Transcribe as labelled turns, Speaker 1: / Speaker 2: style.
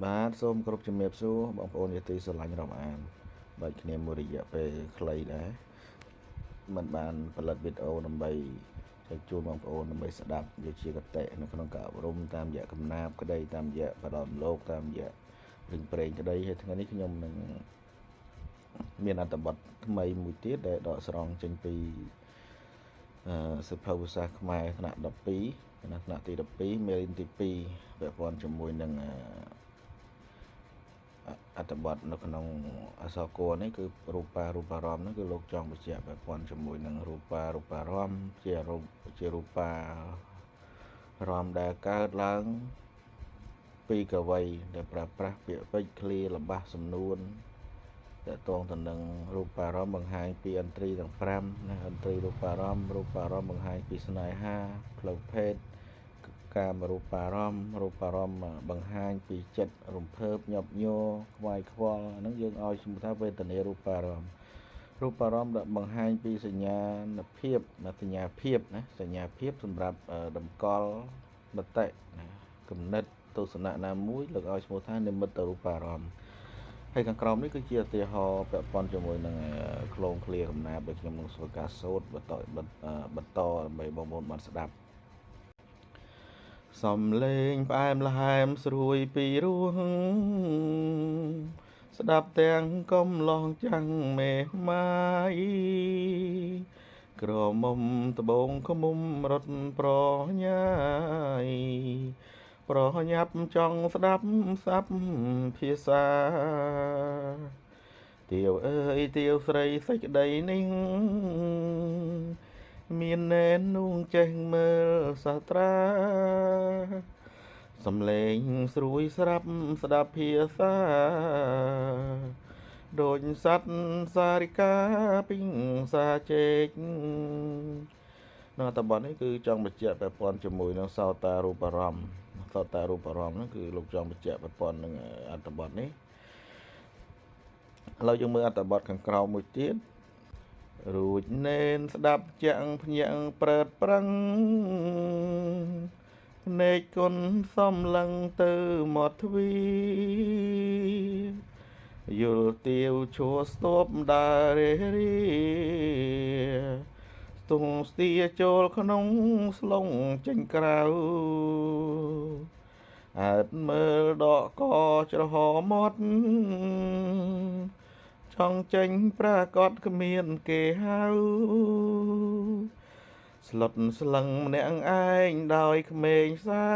Speaker 1: បាទសូមគោរពជំរាបសួរបងប្អូនជាទីស្រឡាញ់រាប់អានបែកគ្នាមួយរយៈពេលខ្លីដែរមិនបានផលិតវីដេអូដើម្បីចែកជូនបងប្អូនដើម្បីស្ដាប់យកជាកតិនៅក្នុងការអប់រំតាមរយៈកំណាព្យក្តីតាមរយៈបដមលោកតាមរយៈរឿងព្រេងក្តីហើយថ្ងៃនេះខ្ញុំនឹងមានអត្ថបទថ្មីមួយទៀតដែលដកស្រង់ចេញពីសៀវភៅភាសាខ្មែរថ្នាក់12ថ្នាក់ទី12មេរៀនទី2ពាក់ព័ន្ធជាមួយនឹងអត្ថបទនៅក្នុងអក្សរគនេះគឺរូបារូបារម្មណ៍ហ្នឹងគឺលោកចង់បញ្ជាក់ពាក់ព័ន្ធជាមួយនឹងរូបារូបារម្មណ៍ជារូបជារូបារម្មណ៍ដែលកើតឡើងពីកវីដែលប្រើប្រាស់ពាក្យពេចន៍ឃ្លាល្បះសំនួនតកតងទៅនឹងរូបារម្មណ៍បង្ហាញពីឥន្ទ្រីទាំង5ណាឥន្ទ្រីរូបារម្មណ៍រូបារម្មណ៍បង្ហាញពីស្នេហាផ្លូវភេទកាមរូបារម្មណ៍រូបារម្មណ៍បង្ហាញពីចិត្តរំភើបញាប់ញ័រខ្វាយខ្វល់ហ្នឹងយើងឲ្យឈ្មោះថាវេទនារូបារម្មណ៍រូបារម្មណ៍ដែលបង្ហាញពីសញ្ញាភាពសញ្ញាភាពណាសញ្ញាភាពសម្រាប់តម្កល់មតិណាគំនិតទស្សនៈណាមួយលើកឲ្យឈ្មោះថានិមិត្តរូបារម្មណ៍ហើយខាងក្រោមនេះគឺជាឧទាហរណ៍ពាក់ព័ន្ធជាមួយនឹងឃ្លោងឃ្លាកំណាព្យដែលខ្ញុំនឹងធ្វើការសូត្របន្តបន្តដើម្បីបងប្អូនបានស្ដាប់សំលេងផ្អែមល្ហែមស្រួយពីរោះស្ដាប់ទាំងកំឡោះចាំងមេម៉ាយក្រមុំត្បូងខ្មុំរត់ប្រញ៉ាយប្រញាប់ចង់ស្ដាប់សັບភាសាទាវអើយទាវស្រីសេចក្តីនេះមានណែននួងចេះមើលសាត្រាសំលេងស្រួយស្រាប់ស្ដាប់ភាសាដូចសត្វសារិកាពីងសាជែកនៅអត្ថបទនេះគឺចង់បញ្ជាក់ពាក់ព័ន្ធជាមួយនឹងសោតារូបអារម្មណ៍សោតារូបអារម្មណ៍ហ្នឹងគឺលោកចង់បញ្ជាក់ពាក់ព័ន្ធនឹងអត្ថបទនេះឥឡូវយើងមើលអត្ថបទខាងក្រោមមួយទៀតរួចនេនស្ដាប់ចាក់ភ្ញាក់ប្រែតប្រឹងភ្នែកគុណសំឡឹងទៅមាត់ទ្វីយល់ទាវឈួស្ទប់ដើររេស្ទងស្ទាចូលក្នុងស្លុងចេញក្រៅអើតមើលដកកច្រហមាត់ចង់ចេញប្រាកដគ្មានគេហៅស្លុតស្លឹងម្នាក់ឯងដោយក្មេងសៅ